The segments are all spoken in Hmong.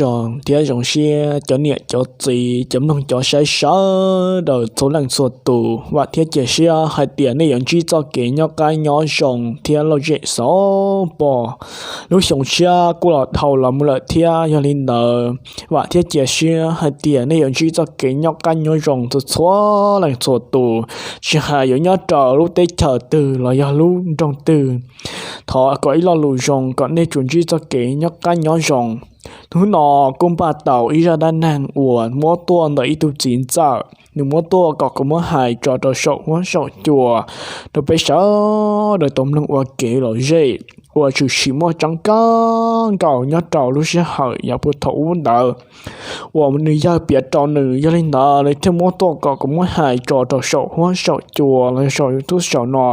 Zoo thiab zoo siab cov niam cov txiv cov mloog cov saib sawv daws txhua leej txhua tus, vam thiab cia siab hais tias nej yuav ntsib txoj kev nyob qab nyob zoo thiab lom zem xov pos. Lub xyoo tshiab kuj los dhau los mus lawm thiab, yog li ntawd vam thiab cia siab hais tias nej yuav ntsib txoj kev nyob qab nyob zoo txhua txhua leej txhua tus, tsis hais yuav nyob rau lub teb chaws twg los yog lub nroog twg. Thov kom ib lo lus zoo kom nej tsuas ntsib txoj kev nyob qab nyob zoo. Hnub no kuj npaj tau ib zaj dab neeg uas muab tuaj ntawm ib tug txiv ntxawm, nws muab tuaj kom kuv muab hais tso rau saum huab saum cua rau peb sawv daws tau mloog ua kev lom zem uas tshwm sim muaj tseeb kawg nkaus nyob rau lub sij hawm yav puag thaum ub ntawd uas nws yawg piav rau nws. Yog li ntawd nws thiaj muab tuaj kom kuv muab hais tso rau saum huab saum cua los yog saum YouTube saum no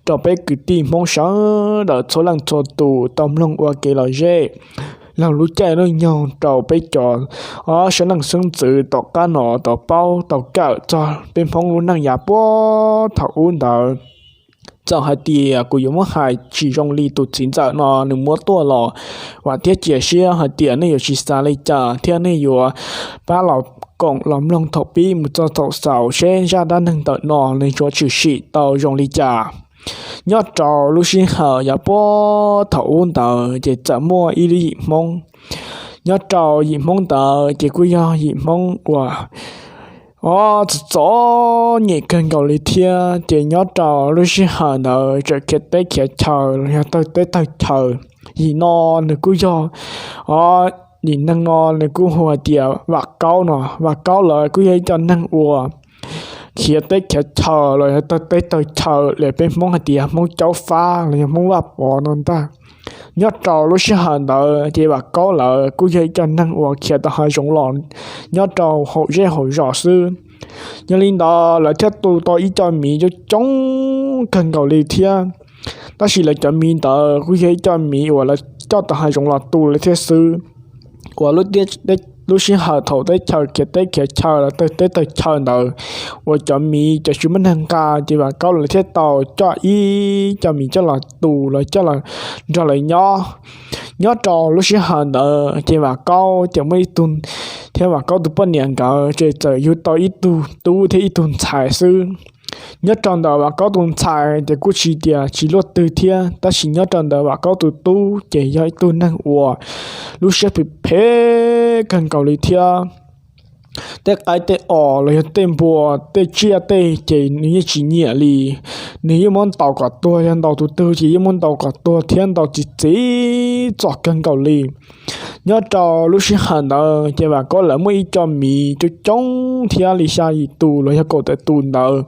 rau peb kwv tij Hmoob sawv daws txhua leej txhua tus tau mloog ua kev lom zem. Laug lub caij lub nyoog rau peb cov sawv leej xeeb ntxwv tom qab no tau paub tau kawm txog peb Hmoob lub neej yav puag thaum ub ntawd. Txawm hais tias kuv yuav muab hais tsis zoo li tus txiv ntxawm no nws muab tuaj los, vam thiab cia siab hais tias nej yuav tsis xav li cas thiab nej yuav pab los koom los mloog thaum pib mus txog thaum xaus seb zaj dab neeg ntawm no nws yuav tshwm sim tau zoo li cas. Nyob rau lub sij hawm yav puag thaum ub ntawd ces txawm muaj ib lub yim Hmoob. Nyob rau yim Hmoob ntawd ces kuj yog yim Hmoob uas o txom txom nyem kawg nkaus li thiab. Ces nyob rau lub sij hawm ntawd tseem khiav teb khiav chaw los yog tawg teb tawg chaw. Yim no nws kuj yog o yim neeg no nws kuj hu hais tias Vam Kaub no. Vam Kaub lawv kuj yog ib co neeg uas khiav teb khiav chaw los yog tawg teb tawg chaw li peb Hmoob hais tias Hmoob Caub Fab los yog Hmoob Vaj Pov no ntag. Nyob rau lub sij hawm ntawd ces Vam Kaub lawv kuj yog ib co neeg uas khiav tau hav zoov los nyob rau hauv zej hauv zos xwb. Yog li ntawd lawv thiaj tu tau ib co miv coob coob kawg nkaus li thiab. Tab sis lawv cov miv ntawd kuj yog ib co miv uas lawv coj tau hav zoov los tu lawv thiaj xwb. Uas lub sij hawm thaum teb chaws khiav teb khiav chaw los tawg teb tawg chaw ntawd uas cov miv cov tsis muaj neeg nqa ces Vam Kaub lawv thiaj tau coj ib co miv coj los tu los coj los nrog lawv nyob. Nyob rau lub sij hawm ntawd ces Vam Kaub ces muaj ib tug thiab Vam Kaub tus poj niam nkawd ces txawm yug tau ib tug tub thiab ib tug ntxhais xwb. Nyob rau ntawm Vam Kaub tus ntxhais ces kuj tsis tias tsis luaj twg thiab, tab sis nyob rau ntawm Vam Kaub tus tub ces yog ib tug neeg uas lub siab phem phem kawg nkaus li thiab. Tej qaib tej os los yog tej npua tej tsiaj tej ces nws yeej tsis nyiam li. Nws yeej muab ntaus kom tuag, yog ntaus tus twg ces yeej muab ntaus kom tuag thiab ntaus txi txiv txom kawg nkaus li. Nyob rau lub sij hawm ntawd ces Vam Kaub lawv muaj ib co miv coob coob thiab li xya yim tus los yog kaum tawm tus ntawd.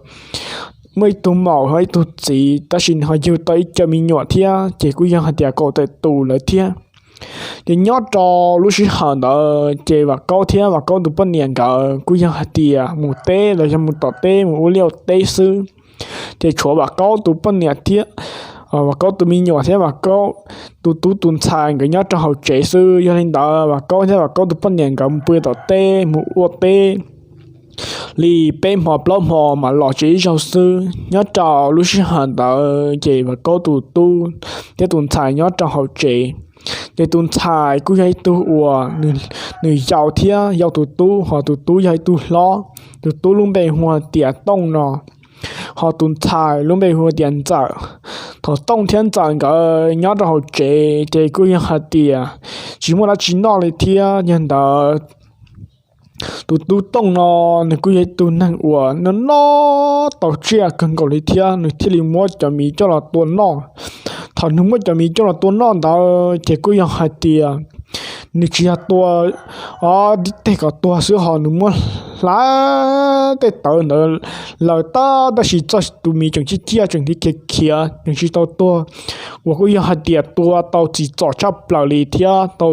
Muaj ib tug maum ho ib tug txiv, tab sis nws ho yug tau ib co me nyuam thiab ces kuj yog hais tias kaum tawm tus lawm thiab. Ces nyob rau lub sij hawm ntawd ces Vam Kaub thiab Vam Kaub tus poj niam nkawd kuj yog hais tias mus teb los yog mus tom teb mus ua liaj ua teb xwb. Ces tshuav Vam Kaub tus poj niam thiab Vam Kaub tus me nyuam thiab Vam Kaub tus tub tus ntxhais nkawd nyob rau hauv tsev xwb. Yog li ntawd Vam Kaub thiab Vam Kaub tus poj niam nkawd mus pw tom teb mus ua teb li peb hmo plaub hmo mam los tsev ib zaug xwb. Nyob rau lub sij hawm ntawd ces Vam Kaub tus tub thiab tus ntxhais nyob rau hauv tsev. Ces tus ntxhais kuj yog ib tug uas nws yau thiab yau tus tub, ho tus tub yog ib tug hlob. Tus tub lub npe hu tias Tooj no, ho tus ntxhais lub npe hu tias Ntxawm. Thaum Tooj thiab Ntxawm nkawd nyob rau hauv tsev ces kuj yog hais tias tsis muaj dab tsi noj li thiab. Yog ntawd tus tub Tooj no nws kuj yog ib tug neeg uas noj noj tau tsiaj kawg nkaus li thiab, nws thiaj li muab cov miv coj los tua noj. Thaum nws muab cov miv coj los tua noj ntawd ces kuj yog hais tias nws tsis yog tua tib teg kom tuag xwb, ho nws muab hlais tej tawv ntawd lawm tag, tab sis txoj tus miv tseem ciaj ciaj tseem khiav khiav tseem tsis tau tuag, uas kuj yog hais tias tua tau txim txom tshaj plaws li thiab tau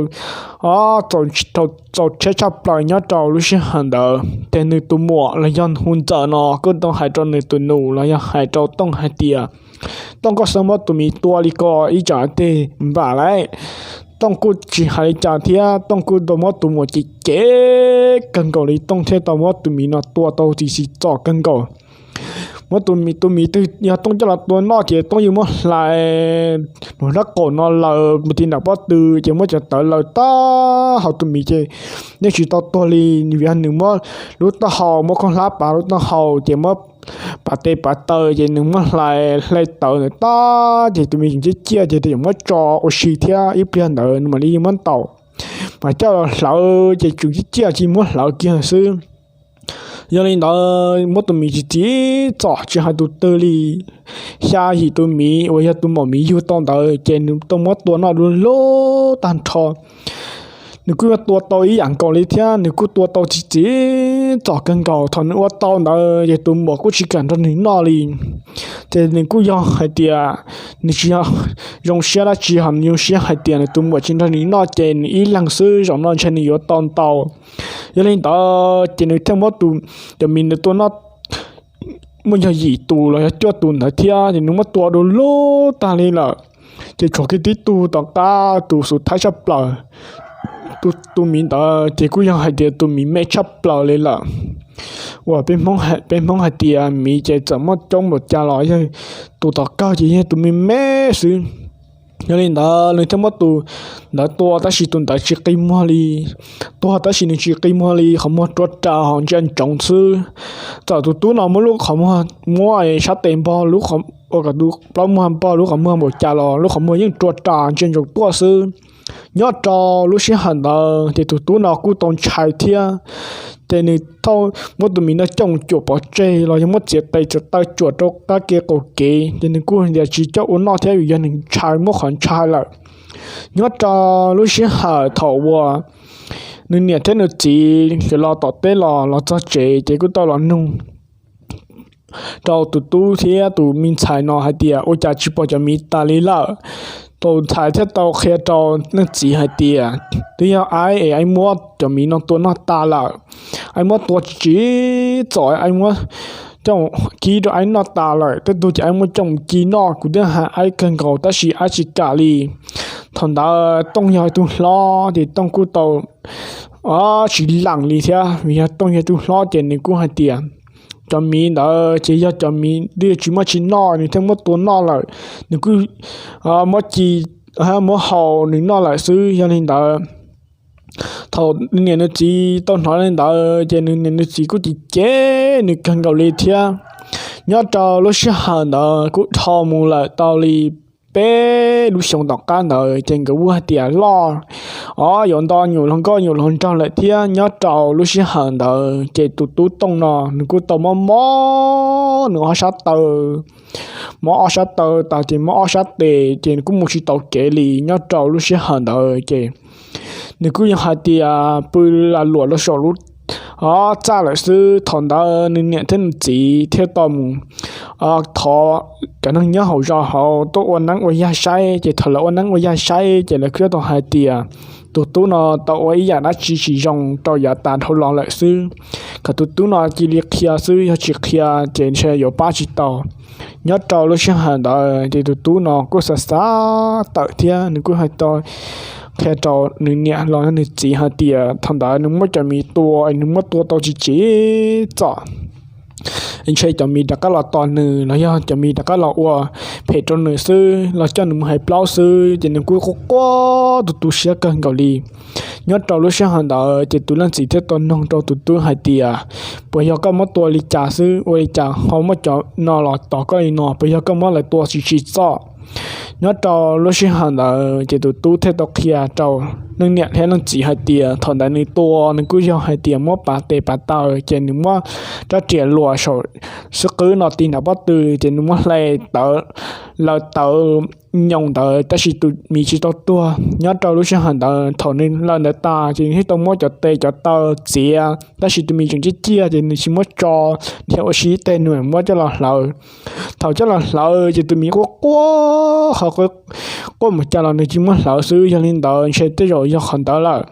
txaus tsheb tshaj plaws nyob rau lub sij hawm ntawd. Ces nws tus muam los yog hu Ntxawm no kuj tau hais rau nws tus nus los yog hais rau Tooj hais tias, Tooj, koj xav muab tus miv tua li ko ib tsam tej npam lawm. Tooj kuj tsis hais li cas thiab Tooj kuj tau muab tus muam cem cem kawg nkaus li, Tooj thiaj tau muab tus miv no tua tau txim txim txom kawg nkaus. muab tus miv, tus miv twg yog Tooj coj los tua noj ces Tooj yeej muab hlais nws rab qaum no laws mus ti nram pob tw ces muab cov tawv laws tag hauv tus miv ces yeej tsis tau tuag li. Vim yog nws muab lub taub hau, muab khaub hlab pav lub taub hau ces muab pav tes pav taw ces nws muab hlais hle tawv ntawd tag ces tus miv tseem ciaj ciaj ces tseem muab tso ua si thiab ib pliag ntawd nws mam li muab ntaus, mas coj los hlawv ces tseem ciaj ciaj ces muab hlawv kiag xwb. Yog li ntawd muab tus miv tsis txim txom tsis hais tus twg li. Xya yim tus miv uas yog tus maum miv yug tau ntawd ces nws tau muab tua noj du lug tag nrho. Nws kuj yuav tua tau ib yam nkaus li thiab, nws kuj tua tau tsis txim txom kawg nkaus. Thaum nws ua tau ntawd ces tus muam kuj tsis kam nrog nws noj li. Ces nws kuj yog hais tias nws tsis zoo siab dab tsi, ho nws zoo siab hais tias nws tus muam tsis nrog nws noj ces nws ib leeg xwb zaum no ntshe nws yuav tau ntau. Yog li ntawd ces nws thiaj muab tus, cov miv nws tua noj muaj yog yim tus los yog cuaj tus ntawd thiab ces nws muab tua du lug tag li lawm. Ces tshuav kiag tib tug tom qab, tus xub thaib tshaj plaws, tus miv ntawd ces kuj yog hais tias tus miv me tshaj plaws li lawm. Uas peb Hmoob hais tias miv ces txawm muaj coob npaum cas los yog tus tom kawg ces yog tus me me xwb. Yog li ntawd nws thiaj muab tus ntawd tua tab sis tus ntawd tsis qi muag li. Tuag tab sis nws tsis qi muag li, qhov muag rua ras ho ntsia ntsoov xwb. Txawm tus tub no muab lub qhov muag, muab sab tes npog, ua kom tus plaub muag npog lub qhov muag npaum cas los lub qhov muag yeej rua ras ntsia ntsoov tuaj xwb. Nyob rau lub sij hawm ntawd ces tus tub no kuj tau ntshai thiab. Ces nws tau muab tus miv no coj mus cuam pov tseg los yog muab txiav tes txiav taw cuam rau qab kev qaum kev ces nws kuj tias tsis coj ua noj thiab vim yog nws ntshai muab qhov ntshai lawm. Nyob rau lub sij hawm thaum uas nws niam thiab nws txiv los tom teb los los txog tsev ces kuj tau los nug rau tus tub thiab tus me ntxhais no hais tias ua cas tsis pom cov miv tas li lawm. Tus ntxhais thiaj tau qhia rau leej txiv hais tias twb yog aib es aib muab cov miv no tua noj tas lawm. Aib muab tua tsis txim txom, aib muab coj mus kib rau aib noj tas lawm. Tej tug ces aib muab coj mus ci noj, kuv twb hais aib kawg nkaus tab sis aib tsis kam li. Thaum ntawd Tooj yog ib tug hlob ces Tooj kuj tau tsis lees li thiab, vim yog Tooj yog ib tug hlob ces nws kuj hais tias cov miv ntawd ces yog cov miv twb tsis muaj tsis noj nws thiaj muab tua noj lawm. Nws kuj muab ci, muab haus nws noj lawm xwb. Yog li ntawd thaum nws niam nws txiv tau hnov li ntawd ces nws niam nws txiv kuj cem cem nws kawg nkaus li thiab. Nyob rau lub sij hawm ntawd kuj dhau mus lawm tau li peb lub xyoos tom qab ntawd ces nkawd kuj hais tias loj, o, yuav nto nyuam hluas nkauj nyuam hluas nraug lawm thiab. Nyob rau lub sij hawm ntawd ces tus tub Tooj no nws kuj tau mob mob nws ob sab taw, mob ob sab taw tas ces mob ob sab tes ces nws kuj mus tsis tau kev li. Nyob rau lub sij hawm ntawd ces nws kuj yog hais tias pw lam luam rau saum lub txaj lawm xwb. Thaum ntawd nws niam thiab nws txiv thiaj tau mus thov cov neeg nyob hauv zos hauv tuaj ua neeb ua yaig saib. Ces thaum lawv ua neeb ua yaig saib ces lawv kuj tau hais tias tus tub no tau ua ib yam dab tsi tsis zoo rau yav tas dhau los lawm xwb. Kom tus tub no cia li qhia xwb, yog tsis qhia ces ntshe yuav pab tsis tau. Nyob rau lub sij hawm ntawd ces tus tub no kuj xav xav tawm thiab nws kuj hais tau qhia rau nws niam los nws txiv hais tias thaum ntawd nws muab cov miv tua, nws muab tua tau tsis tsim txom, ntshe cov miv rov qab los tos nws los yog cov miv rov qab los ua phem rau nws xwb, los coj nws mus hais plaub xwb. Ces nws kuj quaj quaj tu tu siab kawg nkaus li. Nyob rau lub sij hawm ntawd ces tus leej txiv thiaj tau noog rau tus tub hais tias puas yog koj muab tua li cas xwb, ua li cas ho muab cov no los tos koj li no, puas yog koj muab lawv tua tsis tsim txom? Nyob rau lub sij hawm ntawd ces tus tub thiaj tau qhia rau leej niam thiab leej txiv hais tias thaum ntawd nws tua nws kuj yog hais tias muab pav tes pav taw ces nws muab rab riam luam saum xub qwb no ti nram pob tw ces nws muab hle tawv, laws tawv nyoos ntawd tab sis tus miv tsis tau tuag. Nyob rau lub sij hawm ntawd thaum nws laws ntawd tas ces nws thiaj tau muab cov tes cov taw txiav tab sis tus miv tseem ciaj ciaj ces nws tsis muab tso, nws thiaj ua si ib teg nws muab coj los hlawv. Thaum coj los hlawv ces tus miv quaj quaj ho quaj mus cas los nws tsis muab hlawv xwb. Yog li ntawd ntshe tej zaum yog qhov ntawd lawm.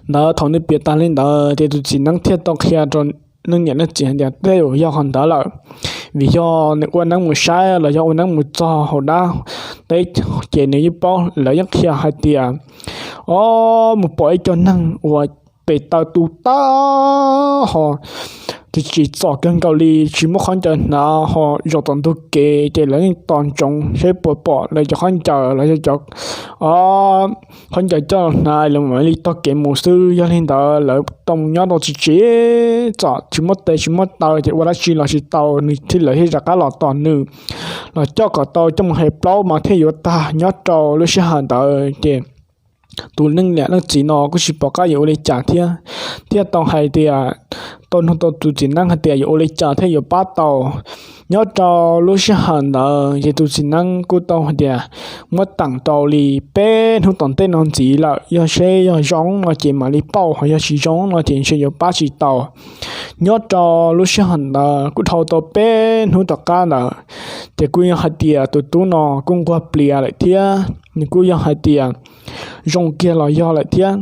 Ntawd thaum nws piav tas li ntawd ces tus txiv neeb thiaj tau qhia rau leej niam leej txiv hais tias tej zaum yog qhov ntawd lawm, vim yog nws ua neeb mus saib los yog ua neeb mus txog hauv dab teb ces nws yeej paub, lawv yeej qhia hais tias, o, mus pom ib co neeg uas tes taw tu tag ho tsis tsim txom kawg nkaus li, tsis muaj khaub ncaws hnav ho zaum tom ntug kev ces lawv yeej tos ntsoov seb puas pom lawv cov khaub ncaws los yog cov khaub ncaws coj los hnav lawv mam li taug kev mus xwb. Yog li ntawd lawv tau mus nyob rau tsis tsim txom, tsis muaj tes tsis muaj taw ces ua dab tsi los tsis tau, nws thiaj lawv thiaj rov qab los tos nws, los coj kom tau coj mus hais plaub mas thiaj yuav tag. Nyob rau lub sij hawm ntawd ces tus leej niam leej txiv no kuj tsis pom qab yuav ua li cas thiab, thiaj tau hais tias, tau nug tau tus txiv neeb hais tias yuav ua li cas thiaj yuav pab tau. Nyob rau lub sij hawm ntawd ces tus txiv neeb kuj tau hais tias muab teem rau li peb hnub tom ntej no ntxiv lawm, yog seb yog zoo no ces mam li pauj, ho yog tsis zoo no ces ntshe yuav pab tsis tau. Nyob rau lub sij hawm ntawd kuj dhau tau peb hnub tom qab ntawd, ces kuj yog hais tias tus tub no kuj nquag pliav lawm thiab, nws kuj yog hais tias zoo kiag los yog lawm thiab.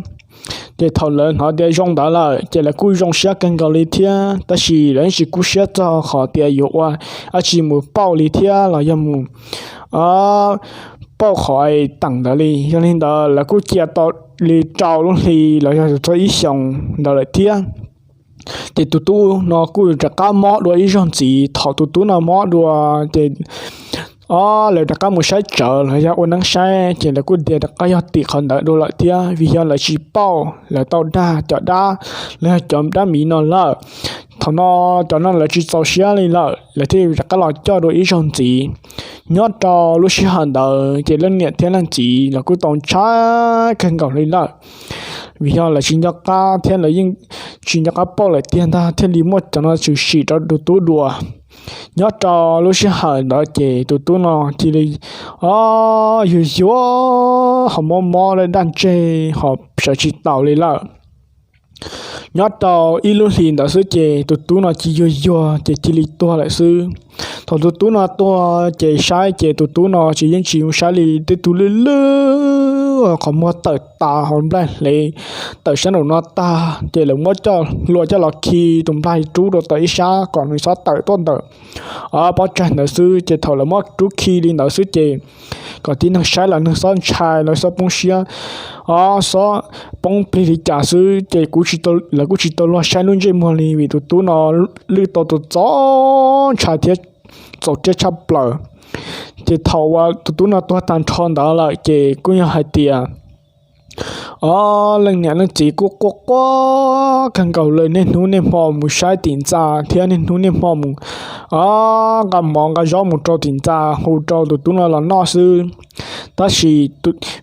Ces thaum lawv hnov tias zoo ntawd lawm ces lawv kuj zoo siab kawg nkaus li thiab, tab sis lawv yeej tsis kub siab txog qhov tias yuav ua dab tsi mus pauj li thiab los yog mus pauj qhov teem ntawd li. Yog li ntawd lawv kuj cia tau li rau lub hli los yog txog ib xyoos ntawd lawm thiab. Ces tus tub no kuj rov qab mob dua ib zaug ntxiv. Thaum tus tub no mob dua ces lawv rov qab mus saib tsawv los yog ua neeb saib ces lawv kuj tias rov qab yog tim qhov ntawd dua lawm thiab, vim yog lawv tsis pauj, lawv tau dag cov dab los yog cov dab miv no lawm. Thaum no cov no lawv tsis txaus siab li lawm, lawv thiaj rov qab los coj dua ib zaug ntxiv. Nyob rau lub sij hawm ntawd ces leej niam thiab leej txiv los kuj tau ntshai kawg nkaus li lawm, vim yog lawv tsis nco qab thiab lawv yeej tsis nco qab pauj lawm tiag ntag thiaj li muab cov no tshwm sim rau tus tub dua. Nyob rau lub sij hawm ntawd ces tus tub no cia li yuag yuag ho mob mob daj ntseg ho sawv tsis taus li lawm. Nyob rau ib lub hlis ntawd xwb ces tus tub no cia yuag yuag ces cia li tuag lawm xwb. Thaum tus tub no tuag ces saib ces tus tub no tsis yeej tsis zoo saib li, tej tug lwj lwj qhov muag tawm tas hauv nplaig hlev tawm sab nraum no tag ces lawv muab coj hlua coj los khi tus nplaig rub rau tom ib sab kom nws txhob tawm tuaj ntawm pob tsaig ntawd xwb. Ces thaum lawv muab rub khi li ntawd xwb ces kom tib neeg saib los neeg txhob ntshai los txhob poob siab, o, txhob poob plig li cas xwb ces lawv kuj tsis tau luag saib lub ntsej muag li vim tus tub no lwj tau tus txaus ntshai thiab txaus ntshai tshaj plaws. Ces thaum uas tus tub no tuag tag nrho ntawd lawm ces kuj yog hais tias o, leej niam leej txiv kuj quaj quaj kawg nkaus li, niaj hnub niaj hmo mus saib tim ntxa thiab niaj hnub niaj hmo mus, o, nqa mov nqa zaub mus rau tim ntxa hu rau tus tub no los noj xwb. Tab sis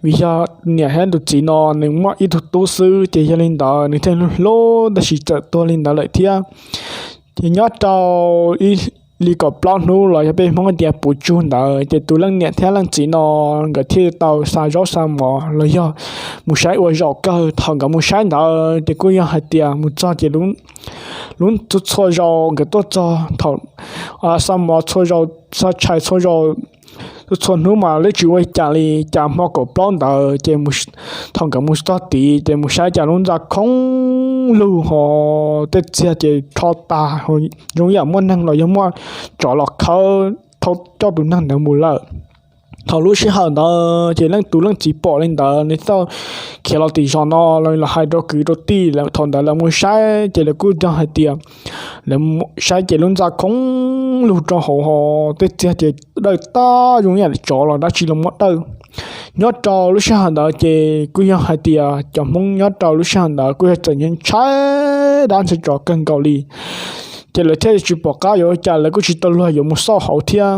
vim yog niam thiab tus txiv no nws muaj ib tug tub xwb ces yog li ntawd nws thiaj hlub hlub tab sis txawm tuag li ntawd lawm thiab. Ces nyob rau ib li kaum plaub hnub los yog peb Hmoob tias puv tsug ntawd ces tus leej niam thiab leej txiv no nkawd thiaj tau xa zaub xa mov los yog mus saib ua zaum kawg. Thaum nkawd mus saib ntawd ces kuj yog hais tias mus txog ces lub txhua zaus nkawd tuaj txog thaum xa mov txhua zaus, xa tshais txhua zaus, txhua hnub mas lub tsis ua cas li. Cas hmo kaum plaub ntawd ces thaum nkawd mus txog tid ces mus saib cas lub ntxa khoob lug ho tej txiag ces rho tag, zoo yam muaj neeg los yog muaj tsov los khawb thauj coj tus neeg ntawd mus lawm. Thaum lub sij hawm ntawd ces leej tus leej txiv pom li ntawd nws tau khiav los tim zos no los hais rau kwv rau tij. Thaum ntawd lawv mus saib ces lawv kuj yog hais tias lawv saib ces lub ntxa khoob lug rau hauv ho tej txiag ces dawj tag zoo yam tsov los dab tsi los muab dawj. Nyob rau lub sij hawm ntawd ces kuj yog hais tias cov Hmoob nyob rau lub sij hawm ntawd kuj yog txawm ntshai dab ntshai tsov kawg nkaus li. Ces lawv thiaj tsis pom qab yuav ua cas, lawv kuj tsis tau luag yuav mus xauj hauv thiab.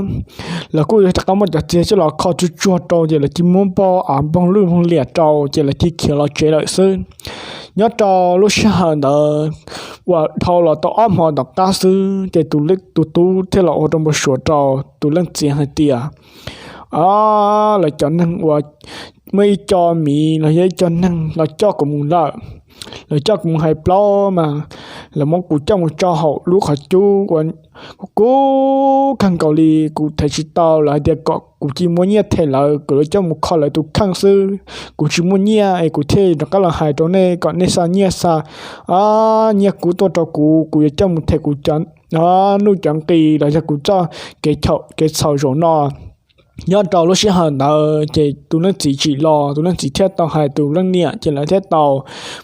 Lawv kuj rov qab muab cov txiag coj los kho tsuag tsuag rau ces lawv cia muab npog av npog lwj npog liam rau ces lawv cia khiav los tsev lawm xwb. Nyob rau lub sij hawm ntawd uas dhau los tau ob hmo tom qab xwb ces tus tub thiaj los ua rau npau suav rau tus leej txiv hais tias lawv cov neeg uas muaj ib co miv los yog ib co neeg los coj kuv mus lawm. Lawv coj kuv mus hais plaub mas lawv muab kuv coj mus tso hauv lub qhov cub uas kub kub kawg nkaus li, kuv them tsis tau. Lawv hais tias kom kuv cia muab nyiaj them lawv kom lawv coj mus kho lawv tus kheej xwb. Kuv tsis muaj nyiaj es kuv thiaj rov qab los hais rau nej kom nej xa nyiaj xa nyiaj kub tuaj rau kuv, kuv yuav coj mus them kuv cov nuj cov nqi los yog kuv txoj kev txhaum zaum no. nyob rau lub sij hawm ntawd ces tus leej txiv tsim los, tus leej txiv thiaj tau hais tus leej niam, ces lawv thiaj tau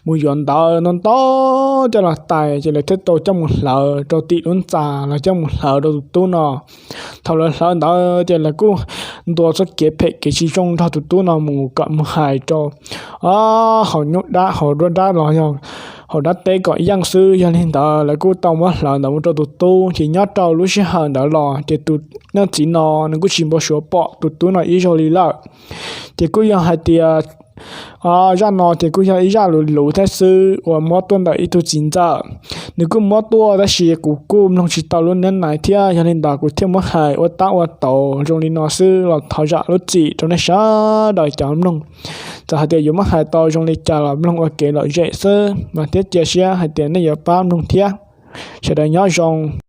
mus yuav ntawv no ntau coj los tais, ces lawv thiaj tau coj mus hlawv rau tim lub ntxa, los coj mus hlawv rau tus tub no. Thaum lawv hlawv ntawd ces lawv kuj ntuas txoj kev phem kev tsis zoo nrog tus tub no mus kom mus hais rau hauv nyuj dab hauv duab dab los yog hauv dab teb kom yeej xwb. Yog li ntawd lawv kuj tau muab hlawv ntawd mus rau tus tub, ces nyob rau lub sij hawm ntawd los ces tus leej txiv no nws kuj tsis npau suav pom tus tub no ib zaug li lawm. Ces kuj yog hais tias zaj no ces kuj yog ib zaj luv luv thiab xwb uas muab tuaj ntawm ib tug txiv ntxawm. Nws kuj muab tuaj tab sis kuv kuj mloog tsis tau lub nab nais thiab, yog li ntawd kuv thiaj muab hais ua tab ua taug zoo li no xwb los thov zam lub txim rau nej sawv daws cov mloog. Txawm hais tias yuav muab hais tau zoo li cas los mloog ua kev lom zem xwb, mas thiab cia siab hais tias nej yuav pab mloog thiab. Sawv daws nyob zoo.